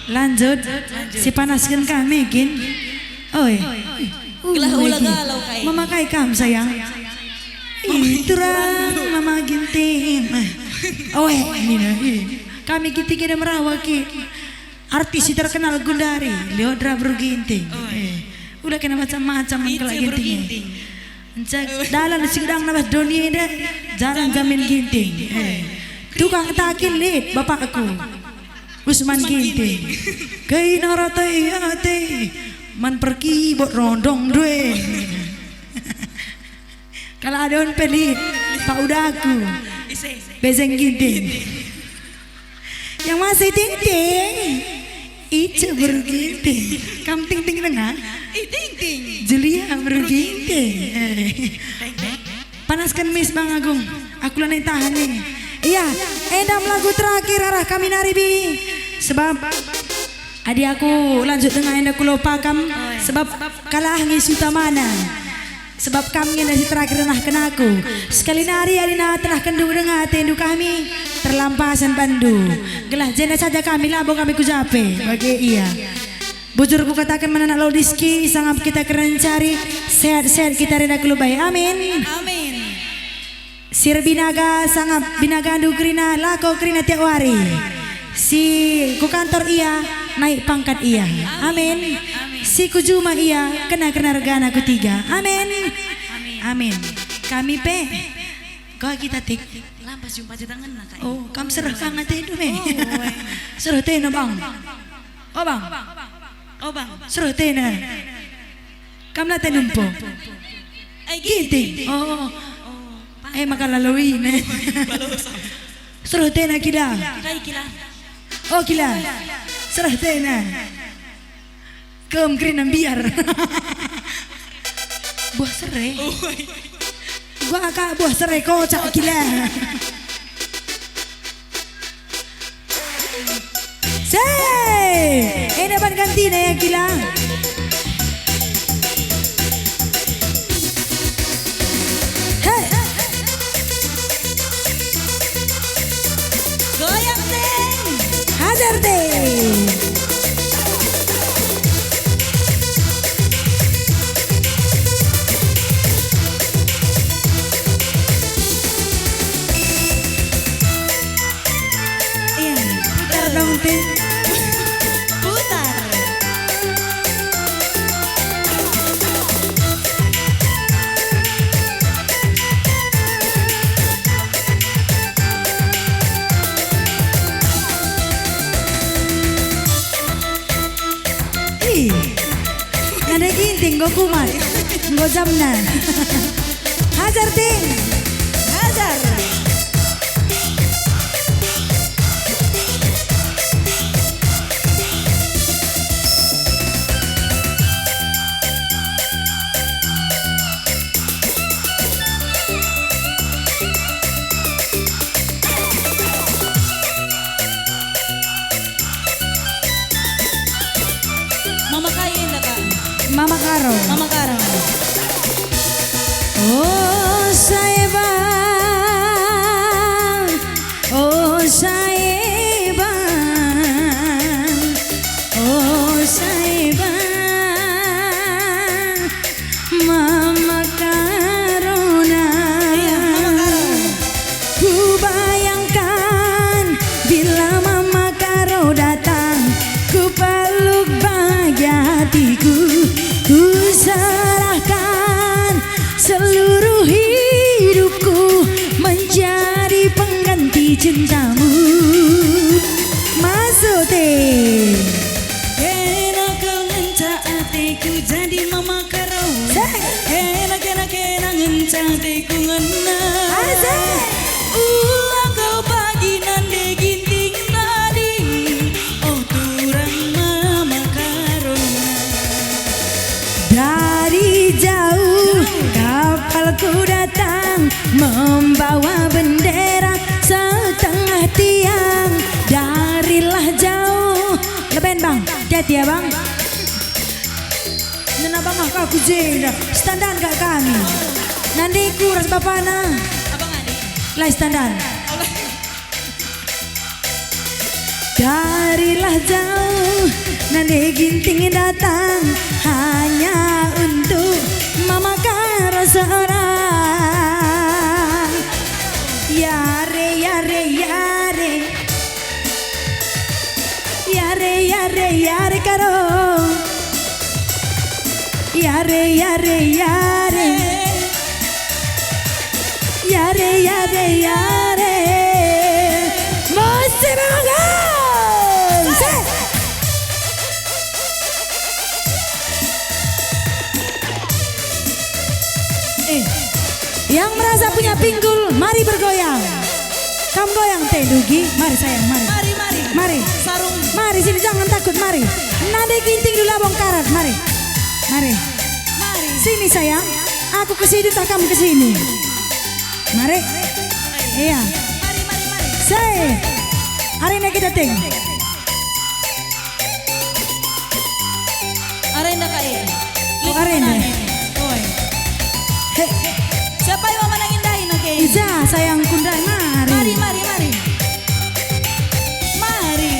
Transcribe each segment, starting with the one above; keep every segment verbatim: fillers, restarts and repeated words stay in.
Lanjut, sipanasken kami kin. Oi. Gelah ula galau kai. Mama kai kam, sayang? Ih, turang Mama Ginting. Oe, nina, ih. Kami Ginting enda merawa ki. Artis si terkenal gundari, Leodra Beru Ginting. Eh, ula kena macam-macam man kalak Ginting. Encak dalan si gedang nabas doni enda, jalan jamin Ginting. Eh, tukang taki lit bapakku. Usman Ginting. Kei narate ate man perkibot rondong due. Kalau ada on pe lit, Pak Udaku. Bezeng Ginting. Yang masih Ting Ting. Ica Beru Ginting. Kam Ting Ting denga? Ih, Ting Ting. Julia Beru Ginting. Panasken mis Bang Agung. Aku lanai tahan nih. Iya, endam lagu terakhir arah kami nari bi. Sebab adi aku lanjut denga enda kulopa kam. Sebab kalah nge si utamana. Sebab kam nge enda si terakhir denahken aku. Sekali nari adi na tenahkenndu denga atendu kami, terlampasen bandu. Gelah jenda saja kami labo kami ku jape. Bage ia. Bujur kukataken man anak Lodiski, sangap kita kerna ncari, sehat-sehat kita rina ku lebe. Amin. Amin. Si erbinaga sangap binagandu kerina, lako kerina tiap wari. Si ku kantor ia, naik pangkat ia. Amin. Amin. Si ku juma ia, kena-kena regana ku tiga. Amin. Amin. Amin. Kami pe. Kau kita Tik. Lampas jumpa aja tangan nak, Kak. Oh, kam sereh kang atendu me. Oh, oi. Sereh tena, Bang. Oh, Bang. Oh, Bang. Sereh tena. Kam la tenumpo. Eh, Ginting. Ginting. Oh. Oh, eh, maka laloi ne. Sereh tena kila. Kai kila. Oh, kila. Sereh tena. Kem kerina mbiar. Buah serai. Oi. Gua ka buah serai kocak kila. Se, enda ban gantina ya kila. He. Goyang, Ting. Hajar, Ting. Iya, putar dong, Ting. Putar. Ih, nande Ginting enggo kumat, enggo jamna. Hajar, Ting. Hajar. Mama kai enda, Kak? Mama Karo. Mama Karo. Oh, Saeba. Oh, Saeba. Oh, Saeba. Mama Karona. Iya, Mama Karo. Kubayangkan bila Mama Karo datang, kupeluk bahagia hatiku, kuserahkan seluruh hidupku menjadi pengganti cintamu. Masuk, Ting. Kena kal ngenca ateku jadi Mama Karo. Seh. Kena, kena, kena ngenca ateku ngena. Asik. Ula kal pagi nande Ginting nadi. Oh, turang Mama Karona. Dari jauh kapalku datang membawa bendera setengah tiang. Darilah jauh. Leben, Bang. Hati-hati ya, Bang. Nena bangah ka ku jenda. Standan gak kami. Nandiku ras bapana. Abang Adi. Lai standan. Allah. Darilah jauh nande Ginting datang hanya untuk Mama Karo seorang. Yare, yare, yare. Yare, yare, yare Karo. Yare, yare, yare. Yare, yare, yare. Musik bagus. Eh, yang merasa punya pinggul, mari bergoyang. Kam goyang te, Dugi. Mari, sayang, mari. Mari, mari. Mari. Sarung. Mari, sini, jangan takut, mari. Nande Ginting dulu, Abang Karat, mari. Mari. Mari. Sini, sayang. Aku ke sini, tah kam ke sini. Mari. Iya. Mari, mari, mari. Say. Arena kita, Ting. Arenda kai? Oh, arenda. Oi. He. Siapa yang mama nangin dahin, oke? Ija, sayangku, ndai, mari. Mari, mari, mari. Mari.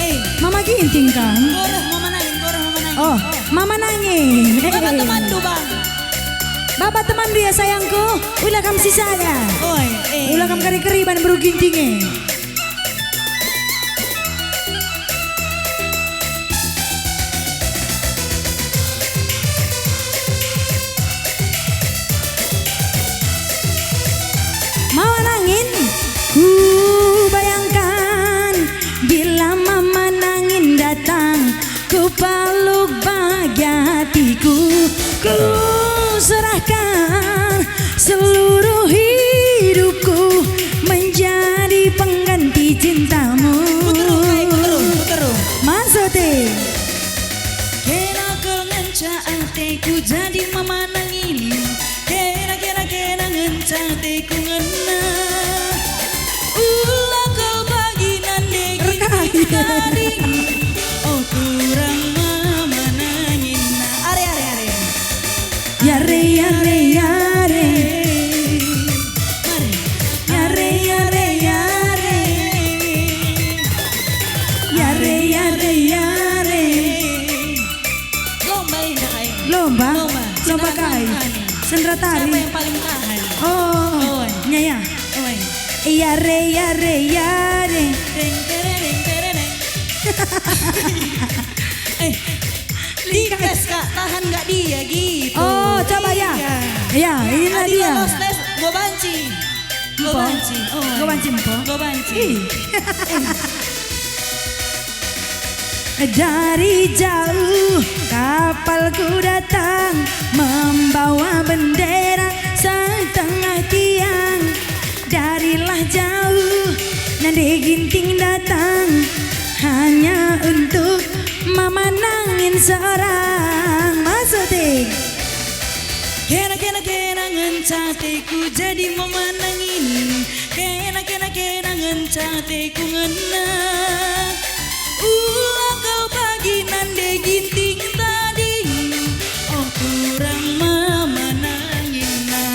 Eh. Mama Ginting, kan? Goreh mama nangin, goreh mama nangin. Oh, mama nangin. Bapa temandu, Bang. Bapa temandu ya, sayangku. Ula kam si sada. Oi, eh. Ula kam kari-kari ban beru Ginting, eh. Mama nangin, ku bayangkan bila mama nangin datang, ku peluk bahagia hatiku, ku serahkan seluruh hidupku menjadi pengganti cintamu. Puteru, kai, puteru, puteru. Masuk, Ting. Kena kal ngenca ateku jadi mama nangin. Kena, kena, kena ngenca ateku ngena. Ula kal pagi nande Ginting tadi. Oh, turang mama nangin. Are, are, are. Yare, yare, yare. Mari. Yare, yare, yare. Yare, yare, yare. Lomba indah, ai. Lomba? Lomba. Lomba kai? Sendera tari. Sendera tari. Siapa yang paling tahan? Oh, oi. Nya, ya. Oi. Yare, yare, yare. Deng, tere, deng, tere, deng. Eh, dites, Kak, tahan nggak dia gitu. Oh, coba ya. Iya. Ya, inilah dia. Adi lolos tes, gua banci. Gua banci. Oh, gua banci, Empo. Gua banci. Ih. Dari jauh kapalku datang membawa bendera setengah tiang. Darilah jauh nande Ginting datang hanya untuk mama nangin seorang. Masuk, Ting. Kena, kena, kena ngenca ateku jadi mama nangin. Kena, kena, kena ngenca ateku ngena. Ula kal pagi nande Ginting tadi. Oh, turang mama nangina.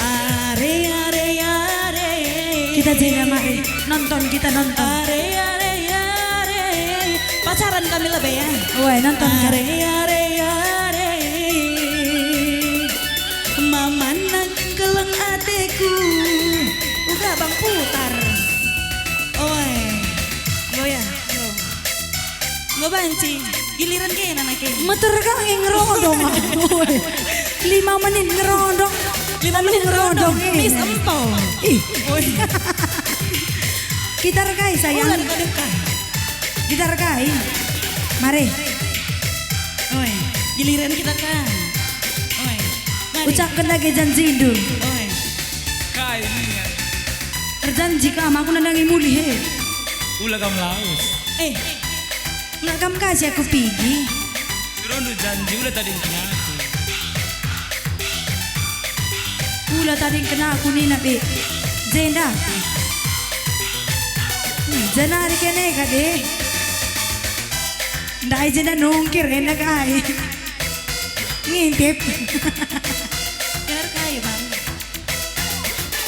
Are, are, are. Kita jenda mari. Nonton, kita nonton. Are, are, are. Pacaran kami lebe ya. Woi, nonton kan? Are, are, are. Mama nangin keleng ateku. Uga bang putar. Oi. Yo ya, yo. Enggo banci, giliran kena nake. Meter ka nge ngerondong aku. Lima menit ngerondong. Lima menit ngerondong, ngerondong, eh. Mis empo. Ih. Oi. Kita rekai, sayang. Ular kau dekat. Kita rekai. Mari. Oi, giliran kita kan. Oi. Mari. Ucapken dage janjindu. Oi. Kai ninga? Erjanji kam, aku nandangi mulih, he. Ula kam lawes. Eh, nggak kam kasih aku pigi. Suruhndu janji, ula tadingken aku. Ula tadingken aku nina be. Jenda. Ih, janari kene ka deh. Ndai jenda nungkir, enak ai. Ngintip. Bener kai, Bang?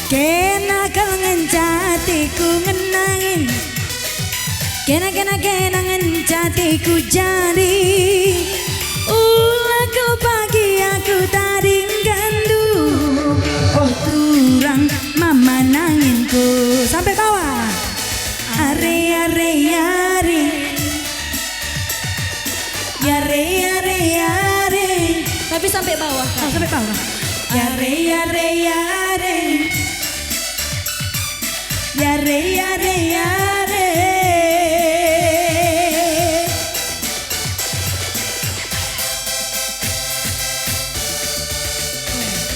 Kena kal ngenca ateku ngenangin. Kena, kena, kena ngenca atiku jadi. Ula kal pagi aku tadingkenndu. Oh, turang mama nanginku. Sampai bawah. Are, are, are. Yare, yare, yare. Tapi sampai bawah, Kak. Oh, sampai bawah. Yare, yare, yare. Yare, yare, yare.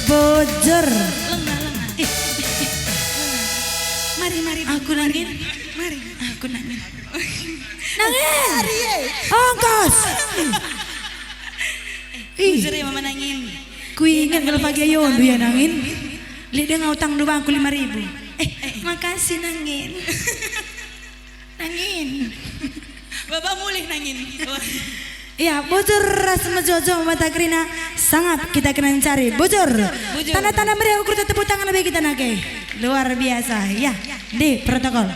Bujur. Lengah, lengah. Eh, eh, eh, eh. Lengah. Mari, mari, aku nangin. Mari. Aku nangin. Nangin. Ongkos. Ih. Bujur ya, Mama nangin. Kuinget kal pagi ayondu ya nangin. Lit denga utangndu bangku lima ribu. Eh, makasih nangin. Nangin. Baba mulih nangin. Iya, bujur ras mejojo mata kerina, sangap kita kena ncari. Bujur. Bujur. Tanda-tanda meriah ukur tepuk tangan bagi kita nage. Luar biasa. Ya, di protokol.